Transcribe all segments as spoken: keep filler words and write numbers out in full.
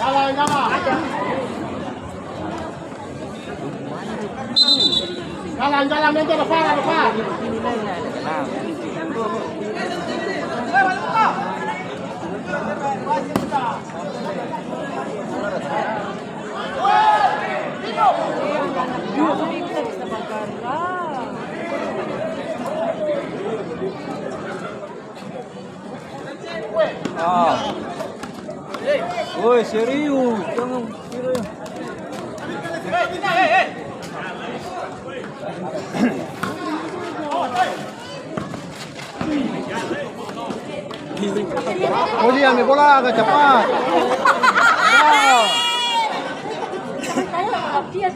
Jalan, jalan. Jalan, jalan, nanti ada parah, ada parah. Ah. Woi, serius. Jangan kira. Oh, dia ambil bola agak cepat. Ya.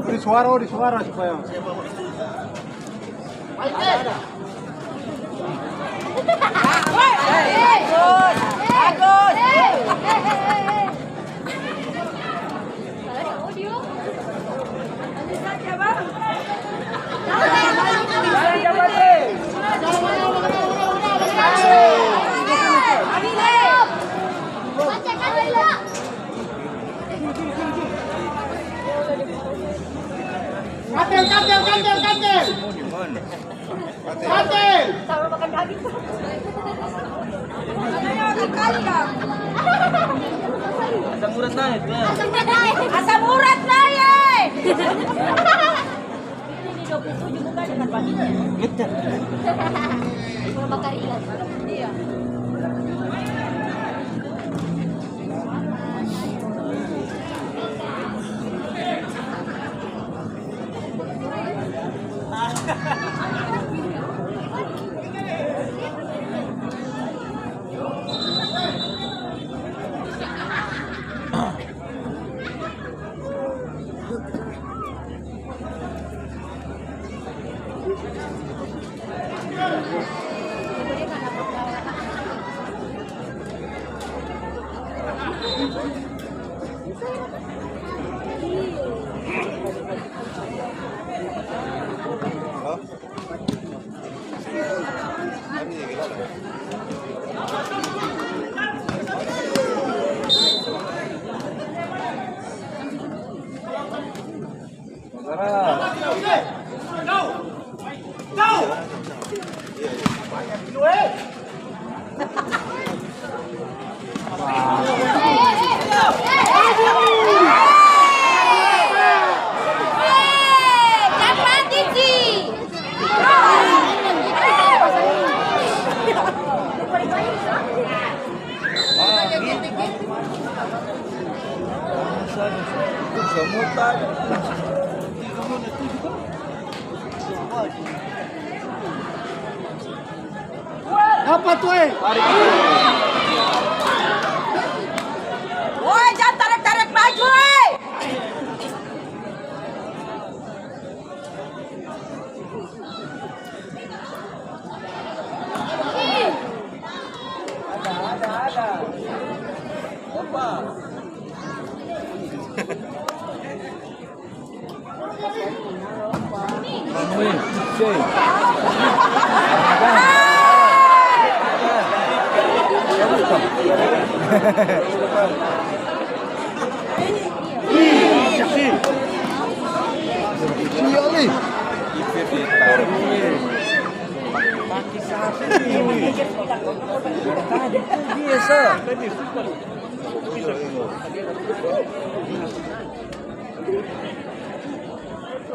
Di suara, di suara supaya. Kantil, kantil, kantil, kantil. Kantil. Asam urat naik, ya. Asam urat naik. Ini dua puluh tujuh bukan dengan baginya. Gitu. Kalau bakar ikan. Iya. Apa tu, eh? Woi, jang tarek-tarek baju, eh!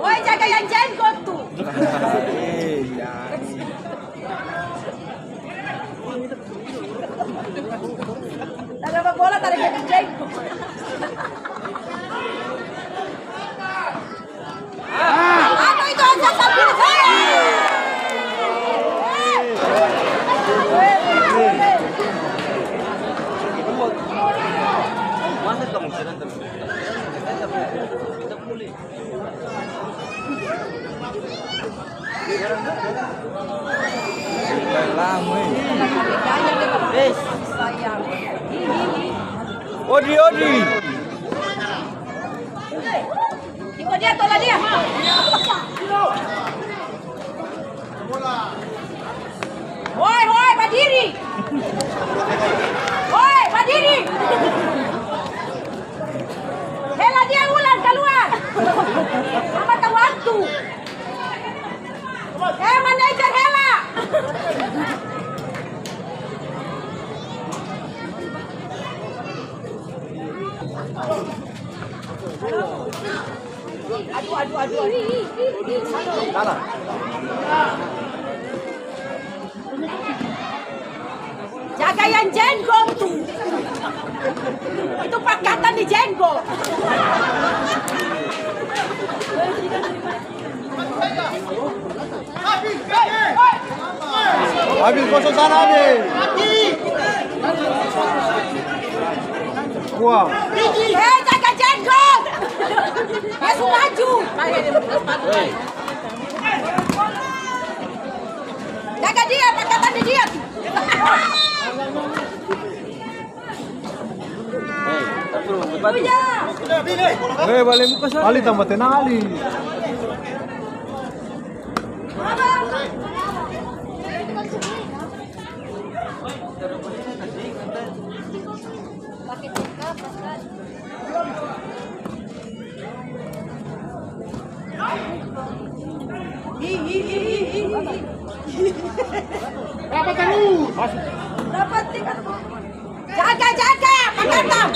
Oi, jaga yang jenggot tu. Tara babola, tara jaga jenggot. Aduh, itu aja sambil. Masa kamu sedang terus? Odi, odi. Iko dia, tola dia. Woi, woi, badiri. Woi, badiri. Hela dia ulang kaluar. Apa tahu waktu? Eh, manajer, hela. Aduh, aduh, aduh, aduh. Salah. Jaga yang jenggot tuh. Itu pakatan di jenggot. Abis kosong sana, Ade. Wah. Eh, jaga jenggot. Dia su maju. Jaga dia, pakatan di dia. Eh, bale muka sana. Ali tambah tenang, Ali. Rapat terus. Rapat tingkat. Jaga, jaga, pakatan.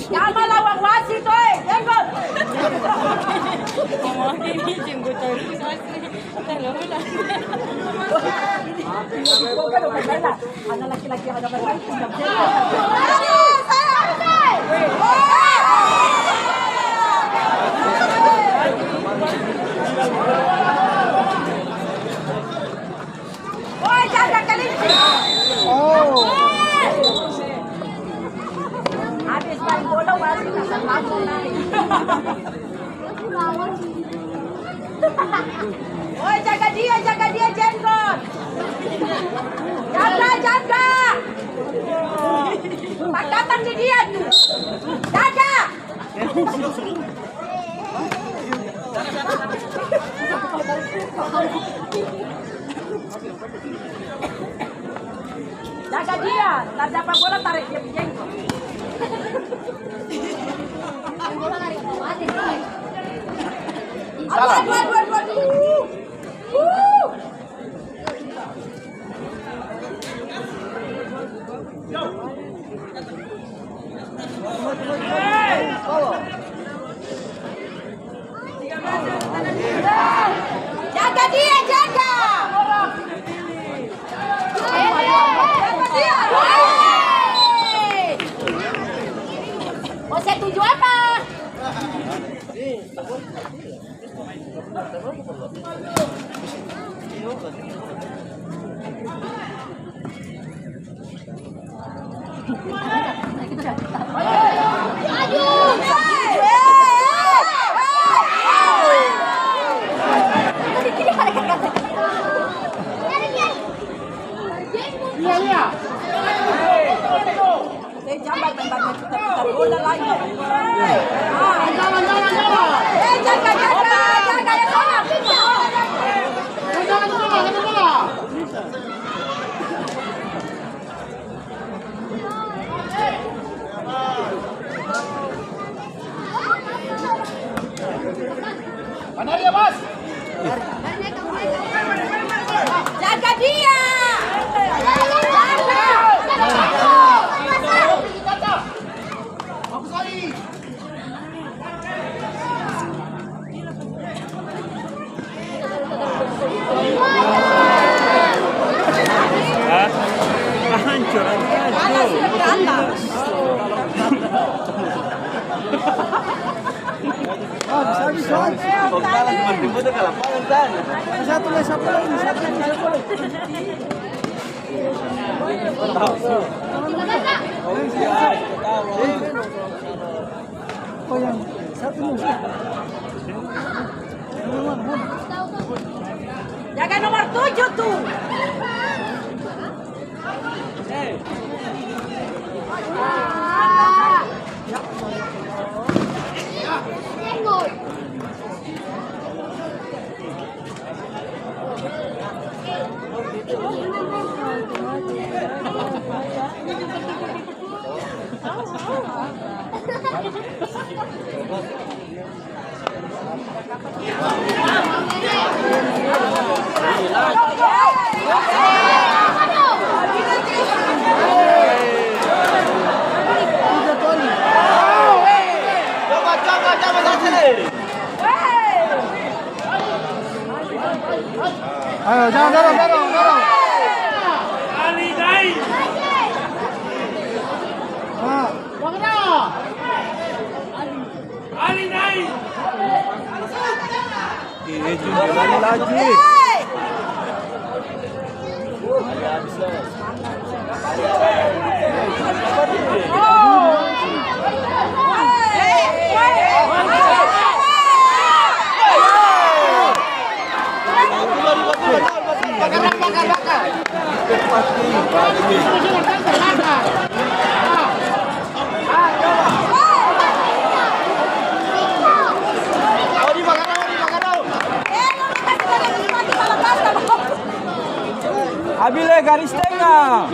Jama lawan wasit, oi, jenggot. Ngomong ini jenggot terus, asli. Bukan, bukan, bukan. Ana laki-laki yang ada masalah itu, nggak bisa. Woi, jaga kelinci. Oh. Habis main bola, wasit akan langsung naik. Woi, jaga dia, jaga dia, Jenggot. Jaga, jaga. Pakatan di dia tuh. Jaga. Jaga dia, tar dapa bola tarik dia pung jenggot. Aduh, aduh, aduh, aduh, aduh. Wuh. Jaga dia, jaga. Jaga dia. Mau setuju apa? Iya, iya. Eh, jamba, jamba, putar-putar bola lagi. Ah. Jangan, jangan, jangan. Eh, jaga, jaga, jaga, ya, sana. Jangan, jangan, jangan, jangan. Mana dia, Mas? Jaga dia! Jaga! Bagus sekali! Hah? Hancur, hancur. Satu lagi, satu lagi, satu lagi, satu lagi. Oh, yang satu nih. Jaga nomor tujuh tuh. Ayo, jangan dorong, dorong, dorong. Ali naik. Ah. Ali naik. Eh, eh, Jun, lari lagi. Abi le garis tengah.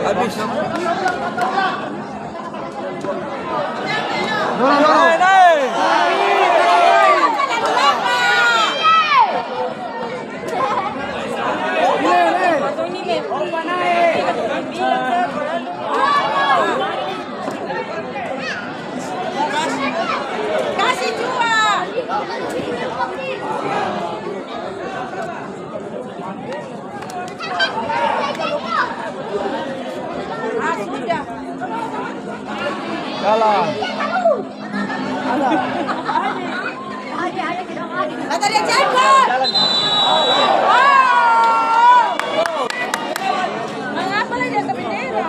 Habis. Dorong, dorong. Naik, naik. Kasih jua. Ah, sudah. Jalan. Ada. Ada dia cekot. Mangapa lagi ada bendera?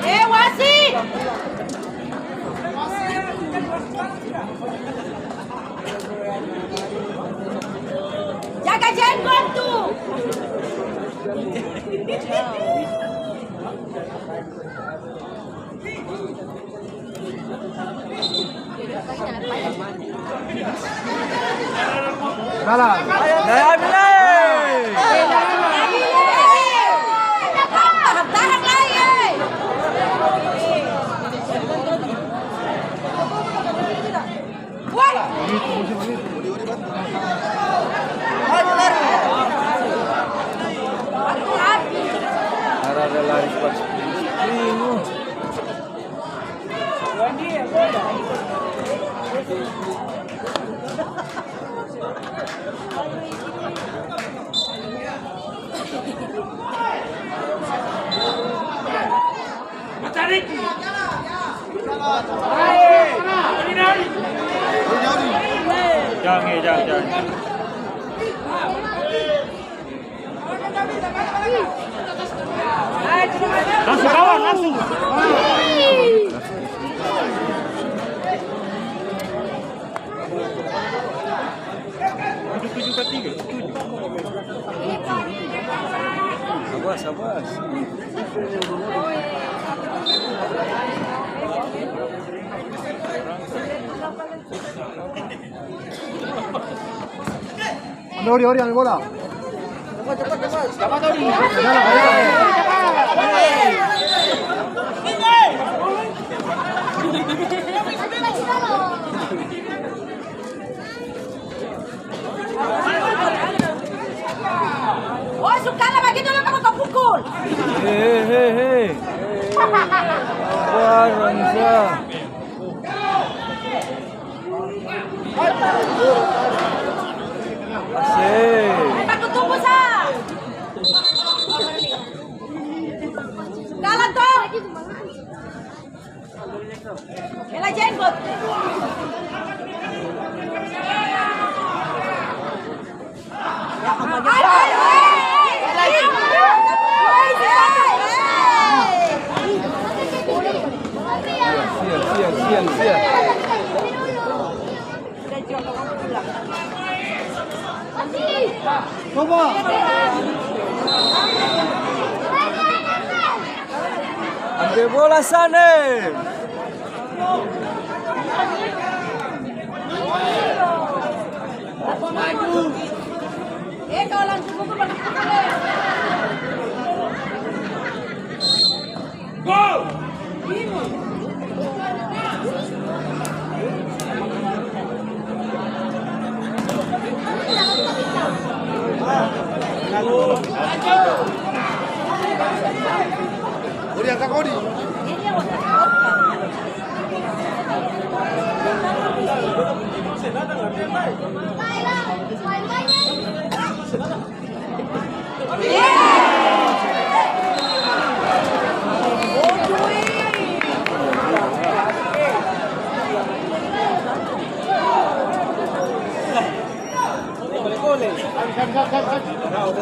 Eh, wasit. Jaga jenggot tuh. Jalan. Jalan, jalan. Ada, ada lari cepat. Jang, eh, jang, jang. Langsung kawan, langsung. Tujuh, tujuh ke tiga, tujuh. Sabar, sabar. Ori, ori, ambil bola. Oh, su kalah bagitu lo kalo kau pukul. He, he, he, he. Sabar, Ransa. Asik. Baku tubuh, sa. Jalan, to. Bela jenggot. Siap, siap, siap, siap. Coba. Ambe bola sana.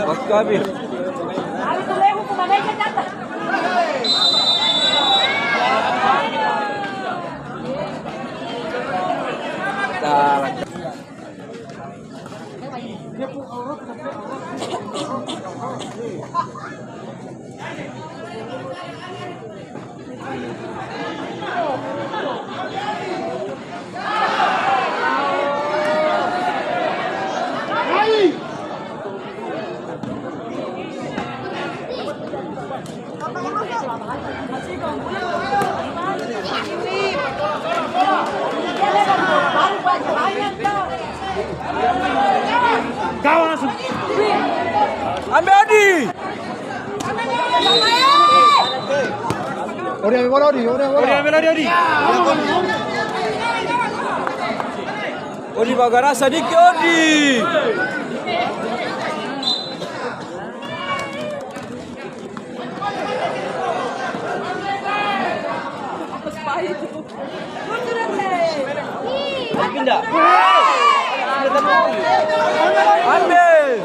Waktu habis. Ambe Odi. Odi ambe bola, Odi, Odi ambe bola. Odi ambe bola, Odi, Odi. Odi bagara sadiki, Odi. Pindah. Ambil.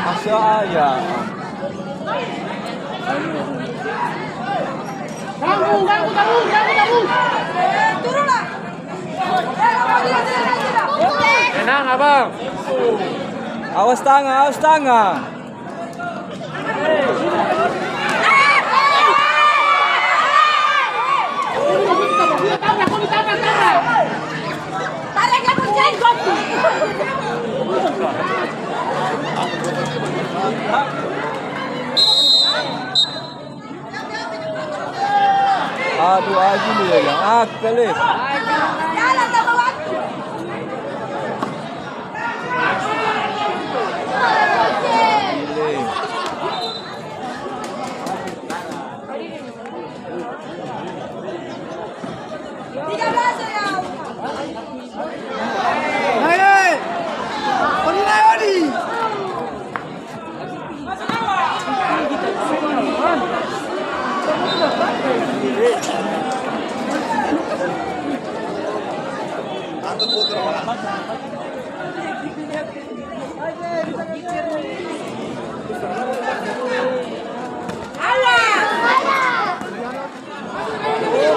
Masa ya? Ganggu, ganggu tarus, ganggu tarus. Tenang, abang. Awas tangan, awas tangan. Aduh, Aji ni yang akal, eh.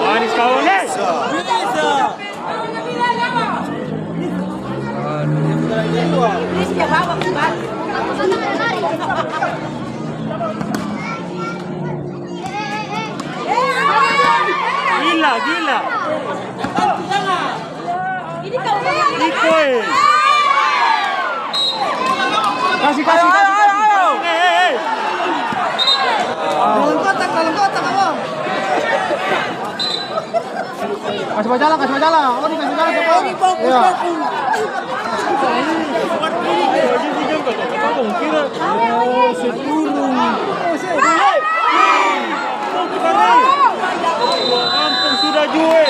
Manis kawan, eh. Gila, Gila. Iko, eh. Kasih, kasih, kasih, kasih. Eh, eh, eh. Dalam kotak, dalam kotak, abang. Kasih bajalang, kasih bajalang. Oh, dikasih jalan, Pak. Iya. Ampun, sudah jue.